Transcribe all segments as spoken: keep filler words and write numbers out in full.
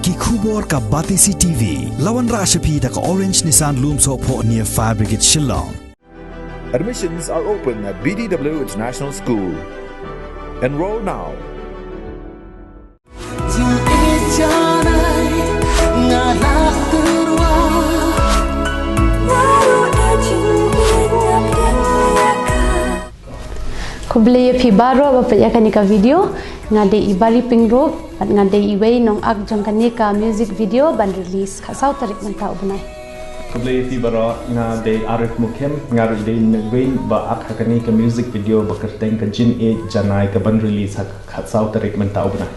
Ki khubor ka Batesi T V. La wanrah sha phi da ka Orange Nissan Lumsohphoh near Fire Brigade Shillong. Admissions are open at B D W International School. Enroll now. Khublei ïa phi baroh ba peit ïa kane ka video. Nga dei i Bari Pyngrope bad nga dei iwei nong ak jong kane ka music video ban release khatsaw tarik mynta u bnai. Khublei ïa phi baroh, nga dei Arif Mukhim, nga ruh dei iwei ba ak ha kane ka music video ba kyrteng Ka Jingïeit Janai kaban release ha ka khatsaw tarik mynta u bnai.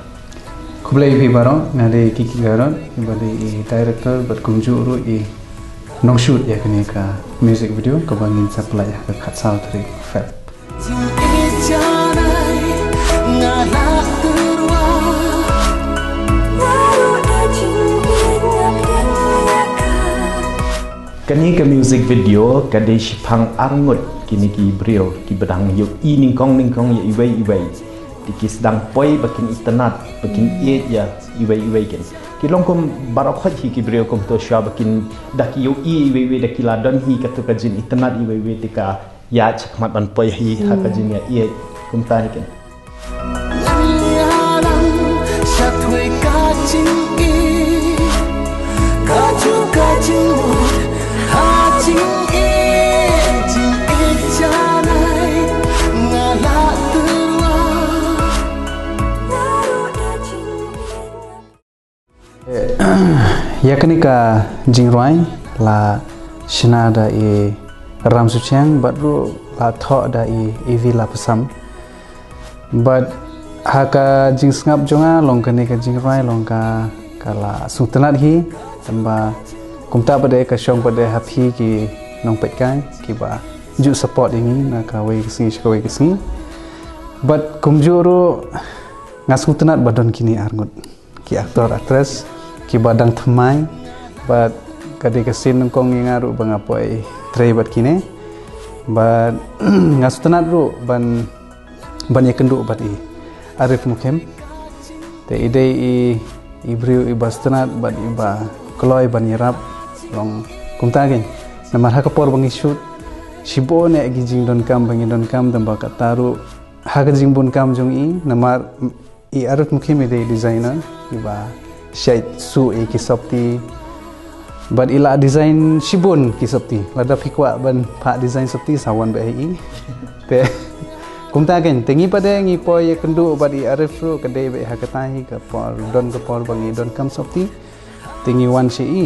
Khublei ïa phi baroh, nga dei Kiki Garot, iba dei i director bad kumjuh ruh i nongshoot ïa kane ka music video kaba ngin sa pynlait ha ka khatsaw tarik Feb. Kane ka music video ka dei shiphang arngut kine ki briew kiba dang ïohi nyngkong nyngkong ïa iwei iwei. Te ki sdang poi ba kin itynnad ba kin ïeit ïa iwei iwei kin. Ki long kum baroh khoit hi ki briew kumto shuwa ba kin da ki ïohi iwei iwei da ki la don hi kato ka jin itynnad iwei iwei te ka ïa chakhmat ban poi hi ha ka jin ïa ïeit kumta hi kin. Ïa kane ka jingrwai la shna da i Ram Suchiang bad ruh la thoh da i Evi Lapasam. Bad ha ka jingsngap jong nga long kane ka jingrwai long ka ka la sngewtynnat hi tangba kumta pat de ka shong pat de ha phi ki nongpeitkai kiba ju support ïa ngi na kawei ka sngi sha kawei ka sngi. Bad kumjuh ruh nga sngewtynnat ba don kine arngut ki actor actress kiba dang thymmai bad ka dei ka sien nyngkong ïa nga ruh ba nga poi trei bad kine bad nga sngewtynnat ruh ban ban ïakynduh bad i Arif Mukhim. Te i dei i i briew iba sngewtynnat bad iba kloi ban ïarap long kumta kein. Namar ha ka por ba ngi shoot shibun eh ki jingdonkam ba ngi donkam tangba kata ruh ha ka jingbun kam jong i namar i Arif Mukhim i dei designer iba shait suh ïa ki sopti bad i la design shibun ki sopti lada phi kwah ban phah design sopti sa wan beit ha i te kumta kein te ngi pat de ngi poi ïakynduh bad i Arif ruh ka dei beit ha kata hi ka por don ka por ba ngi donkam sopti. Te ngi wan sha i.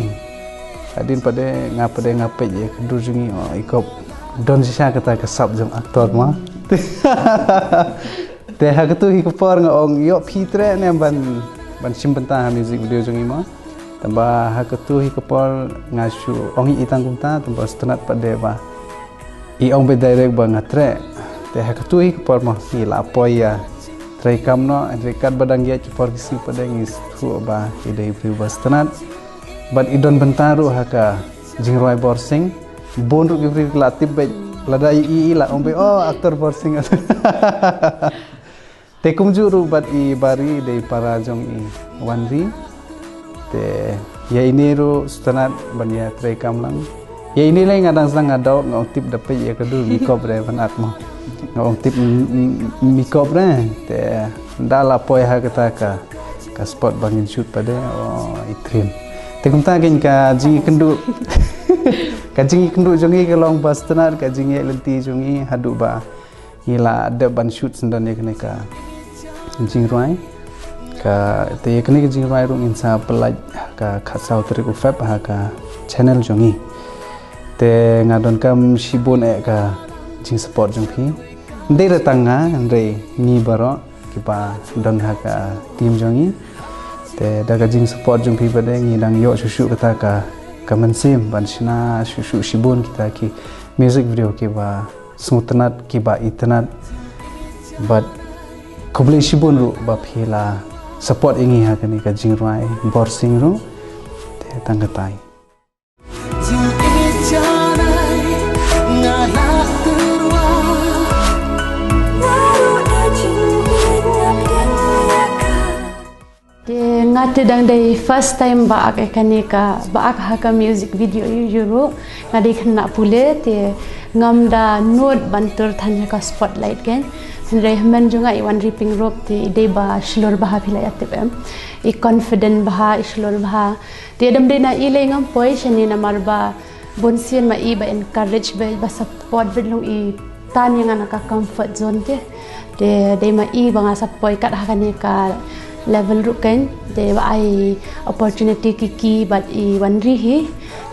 Hadien pat de nga pat de nga peit ïa ka dur jong i, oh i kop don shisha kata ka sap jong actor ma. Te ha katu hi ka por nga ong ïoh phi treh ne ban ban shim bynta ha music video jong i ma. Tangba ha katu hi ka por nga shu ong ïa i tang kumta tangba sngewtynnat pat de ba i ong beit direct ba nga treh. Te ha katu hi ka por ma ngi la poi ïa trei kam noh, hynrei katba dang ïaid ki por ki sngi pat de ngi sngewthuh ba i dei briew ba sngewtynnat. Bad i don bynta ruh ha ka jingrwai Borsing. Bun ruh ki briew ki la tip beit lada i i la ong beit oh actor Borsing. Te kumjuh ruh bad i Bari dei para jong i Wanri. Te ïa ine ruh sngewtynnat ban ïa trei kam lang. Ïa ine lei nga dang sdang nga dok nga ong tip da peit ïa ka dur mi kop re ban ak mo. Nga ong tip mi kop re te da la poi ha kata ka ka spot ba ngin shoot pat de oh i trim. Te kumta kein ka jingïakynduh ka jingïakynduh jong i ka long ba sngewtynnat ka jingïaid lynti jong i haduh ba ngi la dep ban shoot syndon ïa kane ka jingrwai. Ka te ïa kane ka jingrwai ruh ngin sa pynlait ka khatsaw tarik u Feb ha ka channel jong ngi. Te nga donkam shibun eh ka jingsupport jong phi. Ndei da tang nga ndei ngi baroh kiba don ha ka team jong ngi. Te da ka jingsupport jong phi ba de ngi dang ïoh shuh shuh kata ka ka mynsiem ban shna shuh shuh shibun kita ki music video kiba sngewtynnat kiba itynnat. Bad khublei shibun ruh ba phi la support ïa ngi ha kane ka jingrwai Borsing ruh. Te tang katai. Nga te dang dei first time ba ak ïa kane ka, ba ak ha ka music video ïa u ruh. Nga dei khynnah pule te ngam da nud ban tur than ha ka spotlight kein. Hynrei hynmen jong nga i Wanri Pyngrope te i dei ba shlur bha, phi la ïa tip em. I confident bha, i shlur bha. Te dam dei na i lei ngam poi shane namar ba bun sien ma i ba encourage beit, ba support beit, long i tan ïa nga na ka comfort zone te. Te dei ma i ba nga sa poi kat ha kane ka level ruh kein. Te ba ai opportunity ki ki bad i Wanri hi.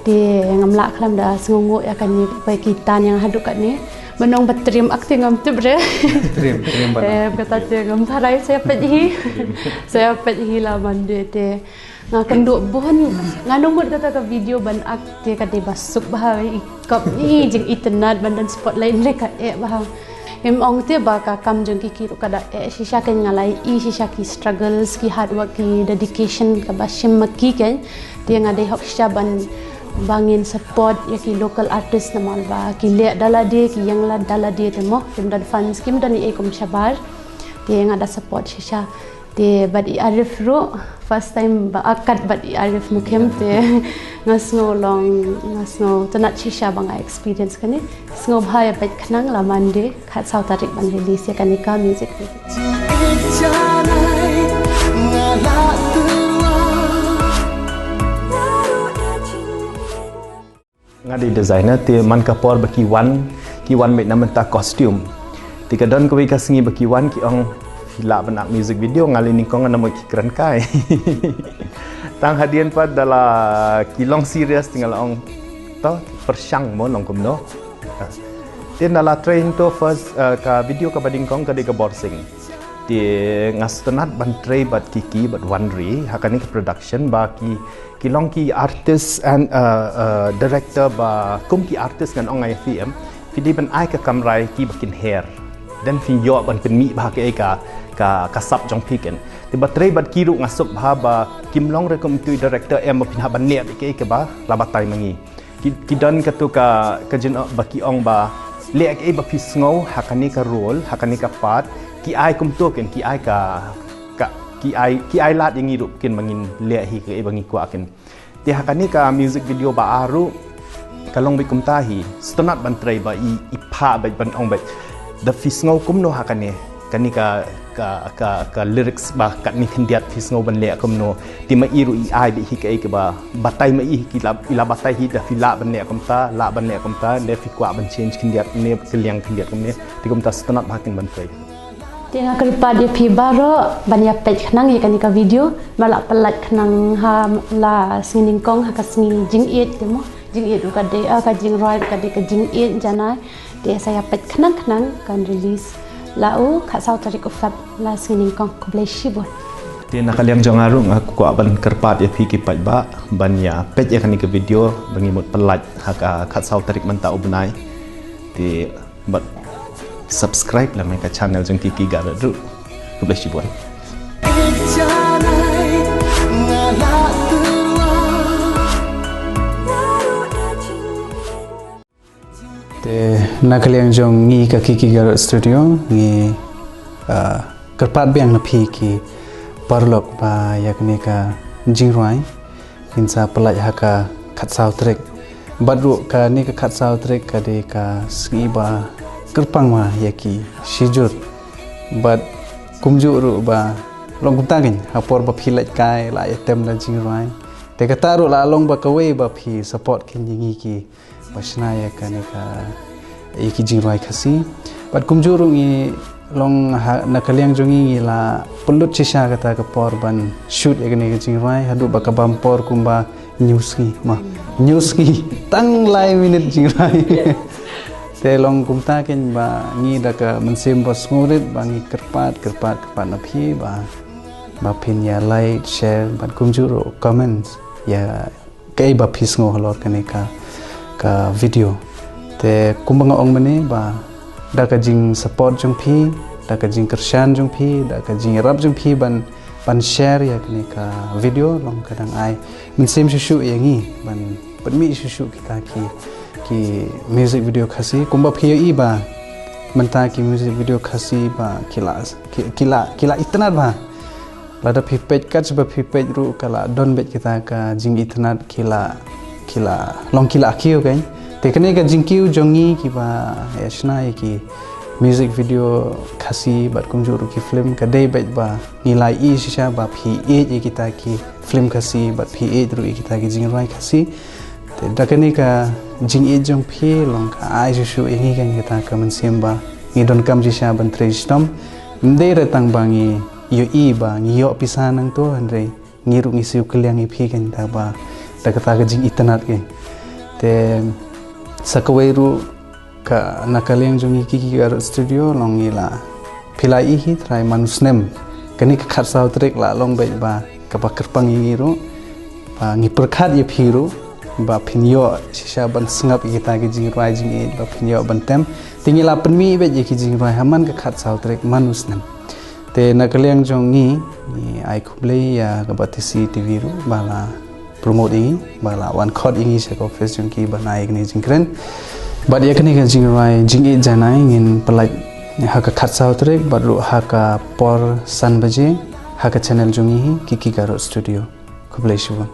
Te ngam lah khlem da sngewnguh ïa kane ba ki tan ïa nga haduh katne. Ban ong ba triem ak te ngam tip re. Triem, triem ban. Eh, kata te ngam pharai, sa ïa peit hi. Sa ïa peit hi la Monday te. Nga kynduh bun, nga nang mut kata ka video ban ak te ka dei ba suk bha, i kop i jingitynnad ban don spotlight, hynrei ka eh bha. Ngam ong te ba ka kam jong ki ki ruh ka da eh shisha kein, nga la i shisha ki struggles, ki hard work, ki dedication kaba shim ma ki kein. Te nga dei hok shisha ban, ba ngin support ïa ki local artist namar ba ki leh da lade, ki ïeng da lade te mo, kim don fans, kim don ei ei kum shabar. Te nga da support shisha. Te bad i Arif ruh, first time ba ak kat bad i Arif Mukim te nga sngew long, nga sngew tynnad shisha ba nga experience kane. Sngewbha ïa peit khnang la Monday, khatsaw tarik ban release ïa kane ka music video. Nga dei designer te man ka por ba ki wan, ki wan beit na bynta costume. Te ka don kawei ka sngi ba ki wan ki ong, phi lah ban ak music video, nga leh nyngkong nga namut ki kren kai. Tang hadien pat da la ki long serious te nga la ong, to pyrshang mo long kumno. Te na la train to first, eh, ka video kaba nyngkong ka dei ka Borsing. Te nga sngewtynnad ban trei bad ki ki bad Wanri ha kane ka production ba ki, ki long ki artist and, uh, uh, director ba kum ki artist ngan ong ïa phi em. Phi dei ban ai ka kamra ïa ki ba kin her. Then phin ïoh ban pynmih bha kaei ka, ka, ka sap jong phi kein. Te ba trei bad ki ruh nga suk bha ba kim long re kum tu i director em ba phin hap ban leh kaei kaba la batai ma ngi. Ki, ki don katu ka, ka jingong ba ki ong ba leh kaei ba phi sngew ha kane ka role, ha kane ka part, ki ai kumto kein, ki ai ka, ka, ki ai, ki ai lad ïa ngi ruh kein ba ngin leh hi kaei ba ngi kwah kein. Te ha kane ka music video ba ar ruh ka long beit kumta hi, sngewtynnad ban trei ba i, i phah beit ban ong beit. Da phi sngew kumno ha kane, kane ka, ka, ka, ka lyrics ba katne khyndiat phi sngew ban leh kumno. Te ma i ruh i ai beit hi kaei kaba batai ma i, ki la, i la batai hi da phi lah ban leh kumta, lah ban leh kumta, ne phi kwah ban change khyndiat ne ka liang khyndiat kumne. Te kumta sngewtynnad bha kein ban trei. Te nga kyrpad ïa phi baroh ban ïa peit khnang ïa kane ka video, ba la pyllait khnang ha la sngi nyngkong ha ka sngi jingïeit te mo. Jingïeit ruh ka dei, ah, ka jingrwai ruh ka dei ka jingïeit janai. Te sa ïa peit khnang khnang kan release la u khatsaw tarik u Feb la sngi nyngkong. Khublei shibun. Te na ka liang jong nga ruh nga kwah ban kyrpad ïa phi ki paidbah ban ïa peit ïa kane ka video ba ngi mut pyllait ha ka khatsaw tarik mynta u bnai. Te bad subscribe lang ïa ka channel jong Kiki Garod ruh. Khublei shibun. Te na ka liang jong ngi ka Kiki Garod Studio ngi, ah, kyrpad biang na phi ki paralok ba ïa kane ka jingrwai kin sa pyllait ha ka khatsaw tarik. Bad ruh kane ka khatsaw tarik ka dei ka sngi ba kyrpang ma ïa ki shijur. Bad kumjuh ruh ba long kumta kein ha por ba phi leit kai la ïa tem da jingrwai. Te kata ruh la long ba kawei ba phi support kein ïa ngi ki ba shna ïa kane ka, ïa ki jingrwai Khasi. Bad kumjuh ruh ngi long ha, na ka liang jong ngi ngi la pynlut shisha kata ka por ban shoot ïa kane ka jingrwai haduh ba ka bam por kumba hynñiew sngi ma. Hynñiew sngi tang lai minit jingrwai. Te long kumta kein ba ngi da ka mynsiem ba sngewrit ba ngi kyrpad, kyrpad, kyrpad na phi ba, ba phin ïa like, share bad kumjuh ruh comments ïa kaei ba phi sngew halor kane ka, ka video. Te kumba nga ong mynne ba da ka jingsupport jong phi, da ka jingkyrshan jong phi, da ka jingïarap jong phi ban, ban share ïa kane ka video long ka dang ai mynsiem shuh shuh ïa ngi ban pynmih shuh shuh kita ki, ki music video Khasi. Kumba phi ïohi ba mynta ki music video Khasi ba ki la, ki, ki la, ki la itynnad bha. Lada phi peit kat ba phi peit ruh ka la don beit kita ka jingitynnad ki la ki la long ki la kiew kein. Te kane ka jingkiew jong ngi kiba ïa shna ïa ki music video Khasi bad kumjuh ruh ki film ka dei beit ba ngi la ïohi shisha ba phi ïeit ïa kita ki film Khasi bad phi ïeit ruh ïa kita ki jingrwai Khasi. Te da kane ka jingïeit jong phi long ka ai shuh shuh ïa ngi kein kita ka mynsiem ba ngi donkam shisha ban trei shitom. Ym dei re tang ba ngi ïohi ba ngi ïoh pisa nangto hynrei ngi ruh ngi siew kylliang ïa phi kein da ba da kata ka jingitynnad kein. Te sa kawei ruh ka na ka liang jong ngi ki ki Garut Studio long ngi la phi la ïohi trai man u snem. Kane ka khatsaw tarik la long beit ba kaba kyrpang ïa ngi ruh ba ngi pyrkhat ïa phi ruh ba phin ïoh shisha ban sngap ïa kita ki jingrwai jingïeit ba phin ïoh ban tem. Te ngi la pynmih beit ïa ki jingrwai ha man ka khatsaw tarik man u snem. Te na ka liang jong ngi ngi ai khublei ïa ka Batesi TV ruh ba la promote ïa ngi ba la wan khot ïa ngi sha ka office jong ki ban ai kane jingkren. Bad ïa kane ka jingrwai jingïeit janai ngin pyllait ha ka khatsaw tarik bad ruh ha ka por san baje ha ka channel jong ngi hi ki ki Garut Studio. Khublei shibun.